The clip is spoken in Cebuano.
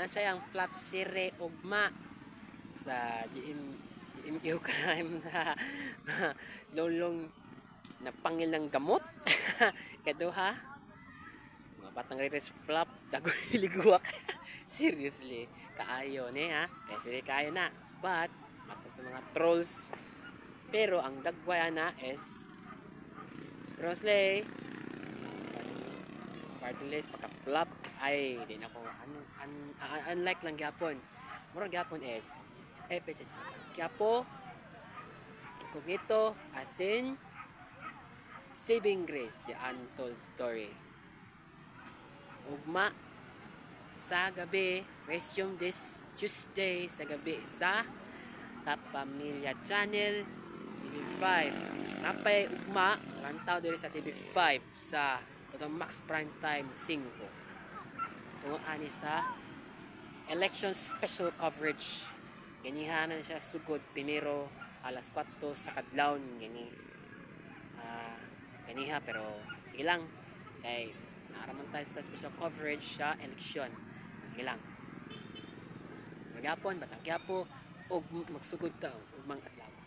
Na siya ang flop sere ugma sa GM, GMQ crime na lolong napangil ng gamot. Kaduha, mga Batang Raiders flop, dagoy liguwak. Seriously, kaayo ni ha. Kaya sila kaayo na. But, mata sa mga trolls. Pero ang dagway na is Rosley Party list pagka flop ay di na ko unlike lang gyapon. Murag gyapon is FHS Quiapo kung ito as in Saving Grace: The Untold Story. Ugma sa gabi, resume this Tuesday sa gabi sa Kapamilya Channel TV5. Napay ugma lantaw diri sa TV5 sa Todo Max Prime Time 5 tungo ani sa election special coverage. Ganihan na siya sugod primero alas 4 sa kadlawon gani. Ah, ganiha, pero sige lang kay naaraman tayo sa special coverage sa election. Sige lang. Magyapon, Batang Quiapo ug magsugod ta ugmang adlaw.